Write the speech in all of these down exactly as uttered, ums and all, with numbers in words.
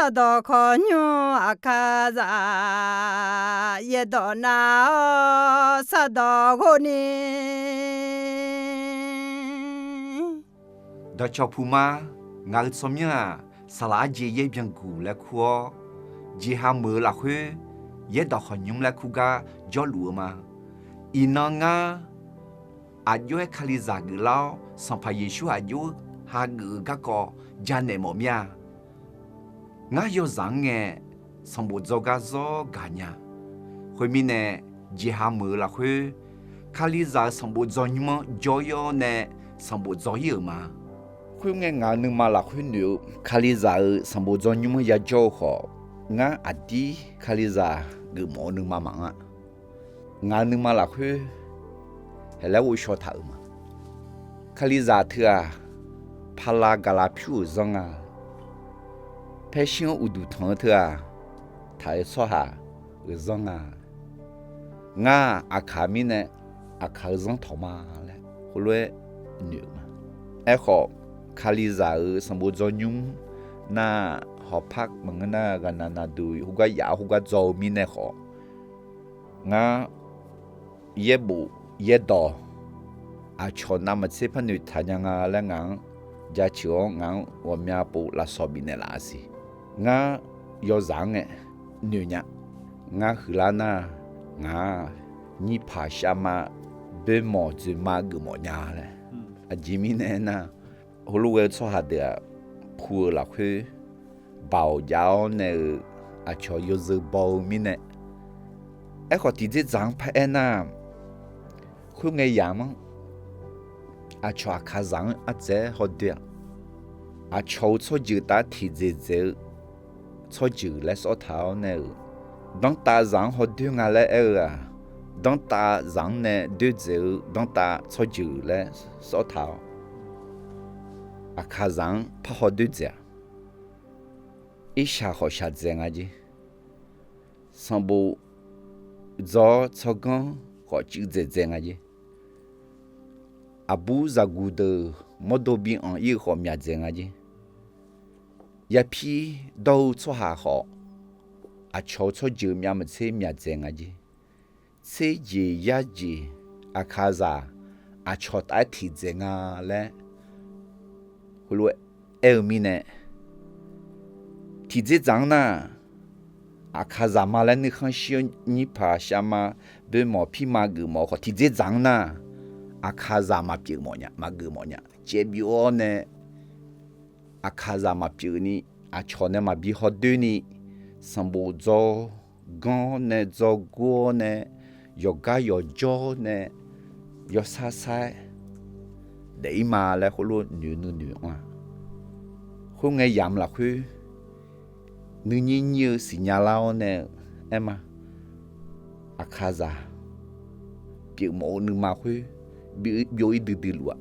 Sardawq khawqnymr Aqkaqzaq, yaerdawq nav-awr sardawq ghov ni. Dawqcawq puq ma, ngaq-euq tsawrmyanr-aq, saqlaq arjeq yaer byanguq laer kur-awr, jeqha meuq-eu lafkhoer yaerdawq khawqnymr laer kur gar jawrluf-eu ma. Iqnan ngar aqjox-aer Kalizaq geuflar-awr, Sanqpaq Yeqsur aqjox hageuf-eu garkawv janaeq mawf mir-a. Ngar yawzaq-anr ngae, sanqbof dzaw gar zawr gaq nya. Khoermirnae, jeqha meuq-eu lafkhoer, Kalizaq-euq sanqbof dzaw nymr-anr jawr-ir-awr nae sanqbof dzaw-ir-euq ma. Khoerngae, ngaq-euq nuima lafkhoer noeq-eu Kalizaq-euq sanqbof dzaw nymr-anr yajawr-eu khawf, ngar aqdir Kalizaq geufmawf-eu nuima maqanr-a. Ngaq-euq nuima lafkhoer haeqlaer ghovshaw taq-euq ma. Kalizaq teu-aq, pala gaqla pyur-euq zanr nga. Paershuir-anr uqduq tanq-eu teu-aq, taq-eu tsawrhaq-euq zanr nga. Ngar-aq, Aqkaq mirnae, Aqkaq-eu zanr tawq ma laer heulof-aer noeq-euq ma. Aerkhawf, Kalizaq-euq sanqbof dzaw nymr nar, hawpar maqngeur nar, ghaqnaq naqduq khoergar yaf-awr khoergar dzaw-eu mirnae khawf, ngar yaerbof yaerdawq aqcawq navmaqtser par noeqtaq nya nga laer ngaq-anr jaceuq-awr, ngaq-anr ghawqmya pov lafsawq bifnaeq laf-a siq. Ngar yawzaq-anr ngae noeq nya. Ngar huiqlar nar, ngaq-aq, nyirpaq shavma boermawq dzoeqma geufmawf nya laer. Aqjeq mirnae aernar, heulof ghae-eu tsawrhaq deuq-aq, pu-euq lafkhoer baoq jav-awr nae-euq aqcawq yawzeu baw-eu mirnae. Aerkhawf, tiqdzerdzaq-anr paraer nar, khoerngae yamq-anr aqcawq Aqkaqzaq-anr ardzaeq-aer hawdoer-aq, aqcawq-euq tsawrjeuq taf-aer tiqdzaeq dzaeq-eu tsawrjeuq laer sawr taq-awr nae-euq, danrtav zaq-anr hawdoer nga laer aer-eu-aq, danrtav zaq-anr nae doerdzaeq-eu danrtav tsawrjeuq laer sawr taq-awr, Aqkaqzaq-anr par hawdoer dzaeq-aq, irshaq khawf shaqdzaeq nga jer. Sanqbof dzaw-awr tsawrganr khawf cuiv dzaeq dzaeq nga jer. Aqbur zaqguq deuq mawrdo bi anq-ir-eu khawf myaq dzaeq nga jer. Yapir dawr-eu tsawrhaq khawf, aqcawq-eu tsawrjeuq myavmaqtser myaq dzaeq nga jer. Tser jeq yar jeq Aqkaqzaq aqcawq taf-aer tiqdzaeq nga laer heulof-aer aer-eu mirnae, tiqdzerdzaq-anr nar, Aqkaqzaq ma laer nuikhanr shir-awr nyirpaq shavma boermawq pirma geufmawf khawf, tiqdzerdzaq-anr nar, Aqkaqzaq maqpyeuf mawf nya, maqgeuf mawf nya. Caevbyov-awr nae Aqkaqzaq maqpyeuf ni, aqcawq nae maqbi hawdoer ni, sanqbof dzaw ganr-awr nae dzaw gor-awr nae yawqgar yawqjawr nae yawsar sar-aer daef-ir ma laer khoerlof noeq nuinoeq anr-a. Khoerngae yamq lafkhoer nuinyir nyir-eu siqnya lar-awr nae-eu aer ma, Aqkaqzaq pyeufmawf-eu nuima khoer byov-ir duidui luf-aq.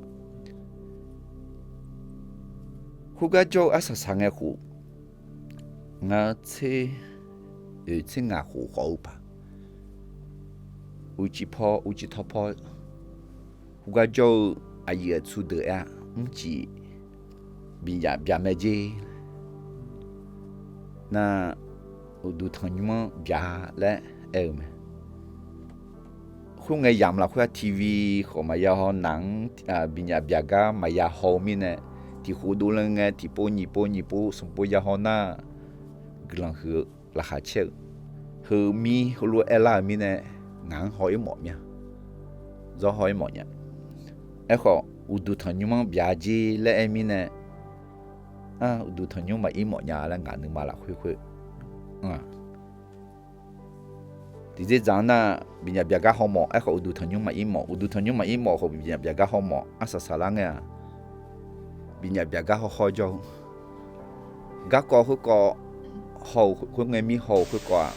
Khoergar jawr-eu arsaq saq ngae khof, ngar tser oeq tser ngaq khof khawf-eu paq, uqcif paw uqcif taw paw khoergar jawr-eu aqyuif aqtsu deuq aer-a, mrcif binyaf byaq mae jer nar, uqduq tanqnymr-anr byaq laer aer-eu mae. Khoerngae yamq lafkhoer-a, TV khawf maqya haw, naq-anr binyaf byaq gar maqya haw-eu mirnae, tiq khof dovle ngae tiqpov nyiq pov nyiq pov smq pov ya haw nar, guiqlanq huiq-eu laqkhaq caer-eu, heu mir heulof-aer aerlar-euq mirnae, ngaq-anr haw-ir mawf mir-a. Zawr haw-ir mawf nya. Aerkhawf, uqduq tanqnymr-anr byaq jer laer aer mirnae, uqduq tanqnymr maqir mawf nya laer ngaq nuima lafkhoer khoer anr-a. Tiqdzerdzaq-anr nar, binyaf byaq gar haw mawf. Aerkhawf, uqduq tanqnymr maqir mawf. Uqduq tanqnymr maqir mawf khawf, binyaf byaq gar haw mawf. Arsaq saqlar ngae-aq, binyaf byaq gar haw haw jawr-eu garkawv khoerkawv haw-euq khoerngae mir haw-euq khoerkawv-aq,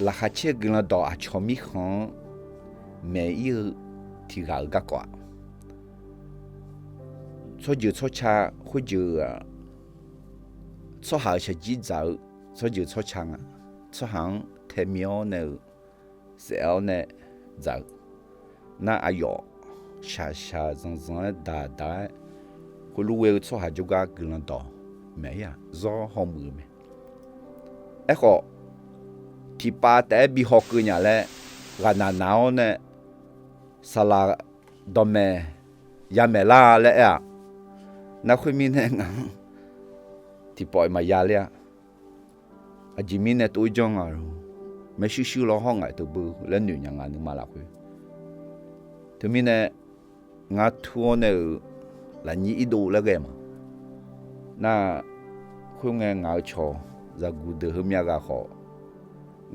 laqkhaq caer-eu guiqlanq dawq aqcawq mirkhanq-anr maeq-ir-eu tiq ghaq-euq garkawv-aq, tsawrjeuq tsawrca khoerjeuq-aq, tsawrhaq-euq shaqjir dzaq-eu tsawrjeuq tsawrca nga. Tsawrhaq-anr tae mi-awr nae-euq saef-awr nae dzaq-eu nar, aqyawf shaqshaq zanqzanq-aer daqdaq-aer, khoerlof ghae-eu tsawrhaq jawrgar guiqlanq dawq maeq-ir-aq, zawr hawmuiq-eu mae. Aerkhawf, tiqpav taef-aer bi hawkeuv nya laer ghaqnaq naq-awr nae, saqlaq dawqmaeq yamaeq lar laer aer-aq, nar khoermirnae ngaq-anr tiqpawf-iq maqya ler-a. Aqjeq mirnae tov-ir janr nga-eu, maershuir shuir lawr hawr ngaq-iq teu beu laer noeq nya nga nuima lafkhoer. Teumirnae ngar tur-awr nae-euq lafnyir irdov laer ghae ma. Nar khoerngae ngaq-euq cawq zaqguq deuq heumyav ghaq khawf,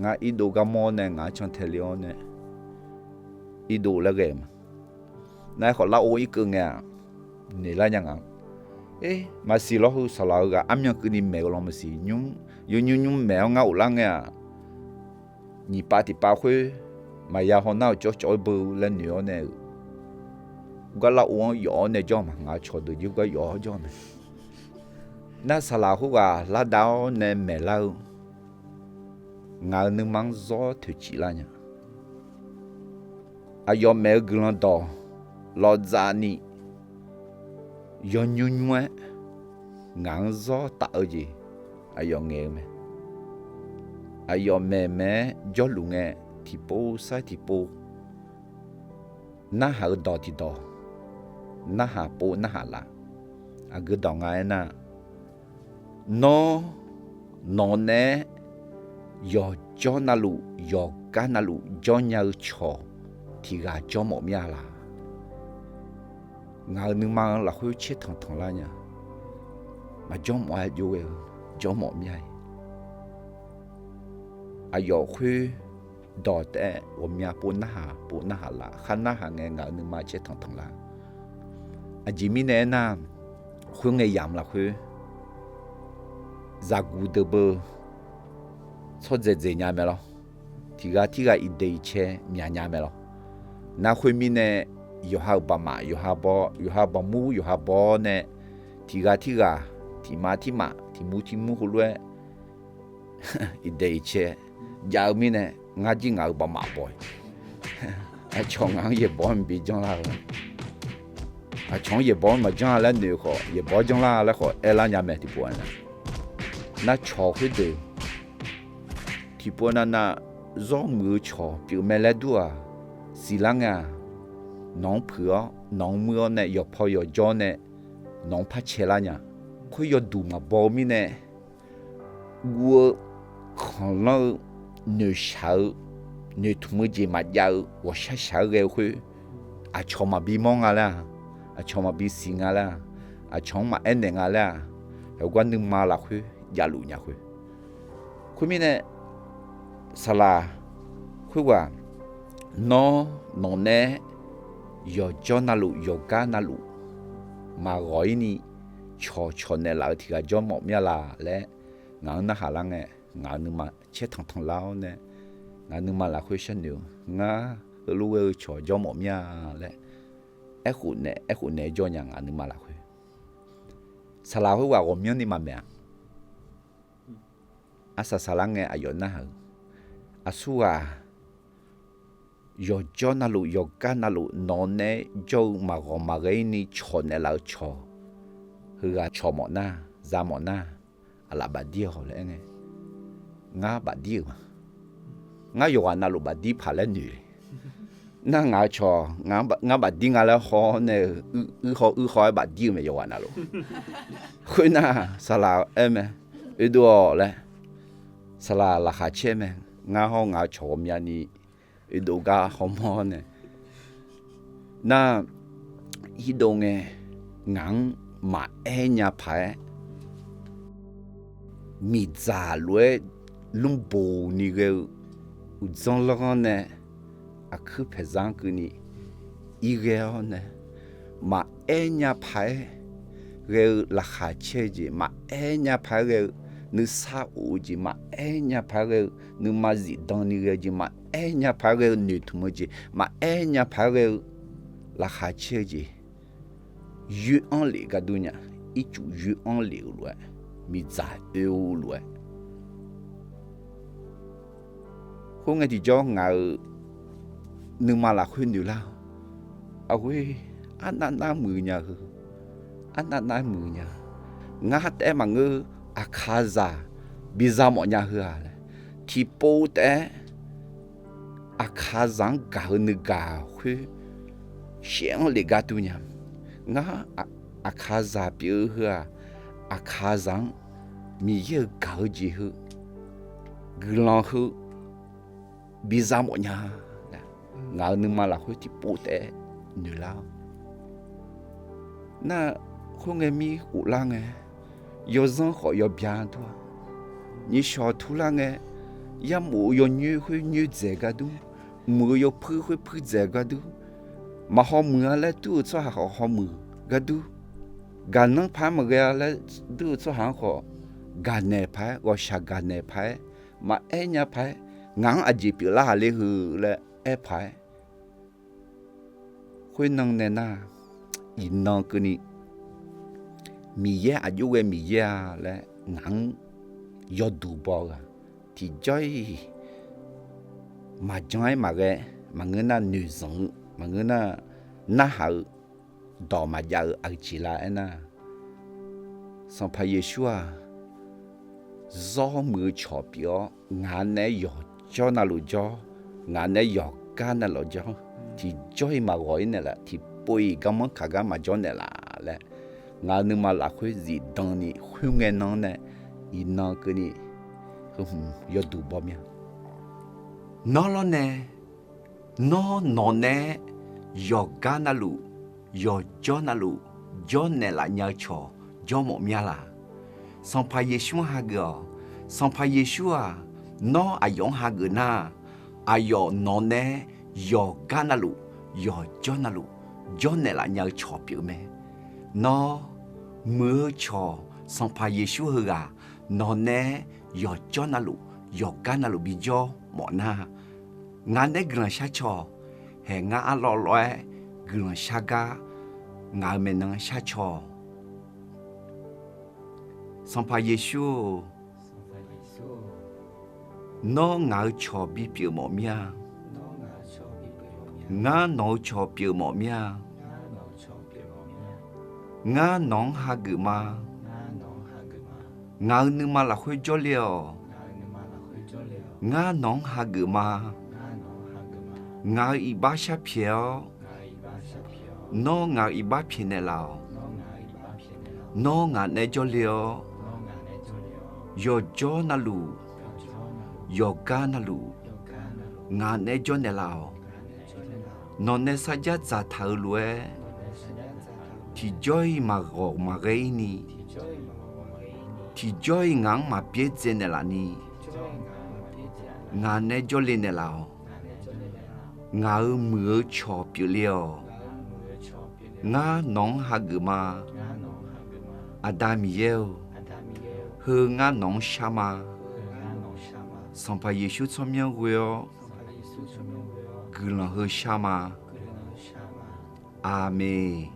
ngar irdov gar mawr-awr nae ngaq-anr cantae le-awr nae irdov laer ghae ma. Nar aerkhawf lar-or irkeuv ngae-aq, noeq lar nya ngaq-anr. Maqsiq lawr heu saqlaq-eu ghaq armyan keuvni maeq-eu lan maqsiq nymr, yawnymr nymr maeq-awr ngar of lar ngae-aq, nyiq pav tiqpav khoer maqya haw nar-euq cawvcawv-aer beu laer noeq-awr nae-euq, gar lar-or-anr yawf-awr nae jawr ma. Ngaq-euq cawqdeuq jir gar yawf-awr jawr mae. Nar saqlaq khoerghaq lardav-awr nae maeqlar-eu ngaq-euq nuima-anr zawr toeqciv lar nya. Aqyawf maeq-eu guiqlanq dawq lawqdzaq ni yawnymr nymr-aer ngaq-anr zawr taf-eu jeq aqyawf ngaeq-eu mae. Aqyawf maeq maeq-aer jawrluf ngae, tiqpov sar tiqpov narhaq-eu dawq tiqdawq, narhaq pov narhaq laf. Aqgeu dawq nga aernar, nawr nawq naeq-aer yawqjawr navluf yawqgar navluf jawr nya-eu cawq tiq ghaq jawr mawf mir-a laq? Ngaq-euq nuima-anr lafkhoer caer tanqtanq lar nya. Maqjawr mawf-aer jov ghae-eu jawr mawf mir-a. Aqyawf khoer dawq taef-aer ghawqmya pov narhaq pov narhaq laf, khar narhaq ngae ngaq-euq nuima caer tanqtanq lar. Aqjeq mirnae aernar, khoerngae yamq lafkhoer zaqguq deuq beu tsawrdzaeq dzaeq nya mae lawr. Tiq ghaq tirghaq iqdeq iqcae myaq nya mae lawr. Nar khoermirnae, yawqha-euq baqmaf yawqha baw, yawqha bawqmur yawqha baw-awr nae, tiq ghaq tirghaq, tiq ma tirmaf, tiq mur tirmur heulof-aer iqdeq iqcae jav-eu mirnae, ngar jir ngaq-euq baqmaf baw-iq, aqcawq ngaq-anr yaeqbawq-anr maqbi janrlar-eu, aqcawq-anr yaeqbawq-anr maqjanr-a laer noeq-eu khawf, yaeqbawq-anr janrlar laer khawf aerlar nya mae tiqpov-a. Nar cawq khoerdeuq tiqpov navnav zawr muiq-eu cawq pyeuf mae laer dur-aq, siqlar ngae-aq, nawq-anr puiq-awr nawq-anr muir-awr nae yawqpaw yawqjawr nae nawq-anr par cae lar nya. Khoer yawduq maqbaw-eu mirnae, guv-eu, khanqlanr-eu, noeqshaq-eu, noeqtmq-eu jeq maqjav-eu ghawqshaq shaq-aer ghae-eu khoer, aqcawq maqbi mawr nga laer-aq, aqcawq maqbi siq nga laer-aq, aqcawq-anr maqaer naeq nga laer-aq, heugar nuima lafkhoer javluf nya khoer. Khoermirnae, saqlaq khoerghaq nawr nawq nae yawqjawr navluf yawqgar navluf maqghawq-ir ni cawq cawq naeqlaf-eu tiq ghaq jawr mawf mir-a laq laer ngaq-anr narhaq lar ngae, ngaq-euq nuima caer tanqtanq lar-awr nae, ngaq-euq nuima lafkhoer sharnoeq-eu, ngar heulof ghae-eu cawq jawr mawf mir-a laer, aerkhof naeq aerkhof naeq-aer jawr nya ngaq-euq nuima lafkhoer. Saqlaq khoerghaq ghawqmyanrni maqmaeq-a. Arsaq saqlar ngae aqyawf narhaq-euq, aqsurghaq yawqjawr navluf yawqgar navluf nawq nae jawr-eu maqghawq maqghae-ir ni cawq naeqlaf-eu cawq, heughaq cawq mawf nar, za mawf nar, aqlaf bafdir-awq laer aer ngae, ngar bafdir-euq ma. Ngar yawqghaq navluf bafdir paq laer noeq le. Nar ngaq-eu cawq ngar bafdir nga laer haw-awr nae-eu, uir haw uir haw-aer bafdir-eu mae yawqghaq navluf. Khoernar, saqlaq aer mae, oedov-awq laer, saqlaq laqkhaq caer mae. Ngar hawr ngaq-eu cawq ghawqmyani oedov gar hawmawr-awr nae, nar, irdov ngae ngaq-anr maqaer nya paq-aer, miqdzaq lof-aer lmrboq ni ghae-eu uqdzanr lanrghanr nae aqkuir paeqzar-anr keuvni irghae-awr nae, maqaer nya paq-aer ghae-eu laqkhaq caer-eu jeq, maqaer nya paq-aer ghae-eu nuisar of-eu jeq, maqaer nya paq-aer ghae-eu nuima zifdan ni ghae-eu jeq, maqaer nya paq-aer ghae-eu noeqtmq-eu jeq, maqaer nya paq-aer ghae-eu laqkhaq caer-eu jeq, yoer-anr lef gar dur nya. Ircuf yoer-anr lef-euq lof-aer, miqdzaq oe-eu lof-aer, khoerngae tiqjawr ngaq-euq nuima lafkhoer noeq lar-eu, aqghoer, arnav nar muiq nya-eu, arnav nar muiq nya-eu, Ngar taef-aer maqngeur, aqkaqzaq biza mawf nya heu-aq laer, tiqpov taef-aer aqkaqzaq-anr gaq-eu nuigaq khoer shaef-anr lef gar dur nya. Ngar aqkaqzaq pyeuf-eu heu-aq, aqkaqzaq-anr Miqyaer-euq gaq-eu jeq heu, guiqlanq heu biza mawf nya laer, ngaq-euq nuima lafkhoer tiqpov taef-aer noeqlar-awq. Nar, khoerngae mir khoflar ngae, yawzanr khawf yawbya dur-a. Nyiqshawq turlar ngae, yarmof-eu yawnyoer khoer nyoer dzaeq gar dur, mq-eu yawpuir khoer puir dzaeq gar dur, maqhaw muiq-a laer dur-eu tsawrhaq khawf haw muiq gar dur, gaqnanr paq-aer maqghae-a laer dur-eu tsawrhaq-anr khawf, gaqnaeq paq-aer, ghawqshaq gaqnaeq paq-aer, maqaer nya paq-aer, ngaq-anr aqjeq pyeuflar haq le heu laer aer paq-aer, khoernan nae nar, iqnan keuvni Miqyaer aqjox ghae Miqyaer-a laer ngaq-anr yawduq baw-eu-aq, tiqjawr-iq maqjan-aer maqghae, maqngeur nar noeqzanq-eu, maqngeur nar narhaq-eu, dawq maqjav-eu aqjeq la aernar, Sanqpaq Yeqsur-aq, zawr muiq-eu cawq pyeuf-awr, ngaq nae yawqjawr navluf jawr, ngaq nae yawqgar navluf jawr, tiqjawr-iq maqghawq-ir naeqlaf, tiqpov-iq garmanr kaq gar maqjawr naeqlaf laer, ngaq-euq nuima lafkhoer zifdan ni khoerngae nan-anr nae, iqnan keuvni heu hmq yawduq baw mir-a. Nawr lawrnae, nawr nawq nae yawqgar navluf, yawqjawr navluf jawrnaeq laf nya-eu cawq jawr mawf mir-a laq? Sanqpaq Yeqsur-anr hageuf-awq. Sanqpaq Yeqsur-aq, nawr aqyawf-anr hageuf nar, aqyawf nawq nae yawqgar navluf, yawqjawr navluf jawrnaeq laf nya-eu cawq pyeuf mae. Nawr muiq-eu cawq Sanqpaq Yeqsur heughaq nawq nae yawqjawr navluf, yawqgar navluf bijawr mawf nar, ngaq nae guiqlanq shar cawq. Haeq ngar arlawv lawv-aer guiqlanq shar gar ngaq-euq maeqnan shar cawq. Sanqpaq Yeqsur-or, nawr ngaq-euq cawq bipyeuf mawf mir-a. Ngar nawq-eu cawq pyeuf mawf mir-a. Ngar nawq-anr hageuf ma. Ngaq-euq nuima lafkhoer jawrle-awq. Ngar nawq-anr hageuf ma. Ngaq-euq iqbax sharpyaeq-awr, nawr ngaq-euq iqbax pyaeqnaeq laf-awq. Nawr ngaq nae jawrle-awr, yawqjawr navluf, yawqgar navluf, ngaq nae jawrnaeq laf-awq. Nawq nae sarjax dzaqtaq-euq lof-aer, tiqjawr-iq maqghawq maqghae-ir ni, tiqjawr-iq ngaq-anr maqbyaerdzae naeqlaf ni, ngaq nae jawrle naeqlaf-awq. Ngaq-euq muiq-eu cawq pyeufle-awq. Ngar nawq-anr hageuf ma. Aqda Miqyaer-or, heu ngar nawq-anr shar ma. Sanqpaq Yeqsur tsawrmyanr ghoe-awr guiqlanq heu shar ma. Aqmeq.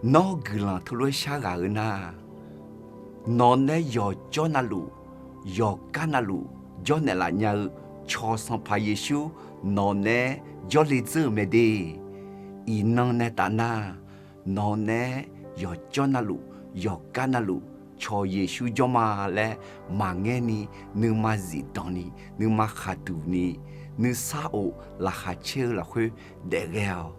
Nawr guiqlanq teulof-aer shar ghaq-eu nar, nawq nae yawqjawr navluf, yawqgar navluf jawrnaeq laf nya-eu cawq Sanqpaq Yeqsur nawq nae jawrle dzeur-euq mae de. Iqnan nae taf nar, nawq nae yawqjawr navluf, yawqgar navluf cawq Yeqsur jawr ma laer maqngaer ni, nuima zifdan ni, nuima khaqduq ni, nuisar of laqkhaq caer-eu lafkhoer daef ghae-awq.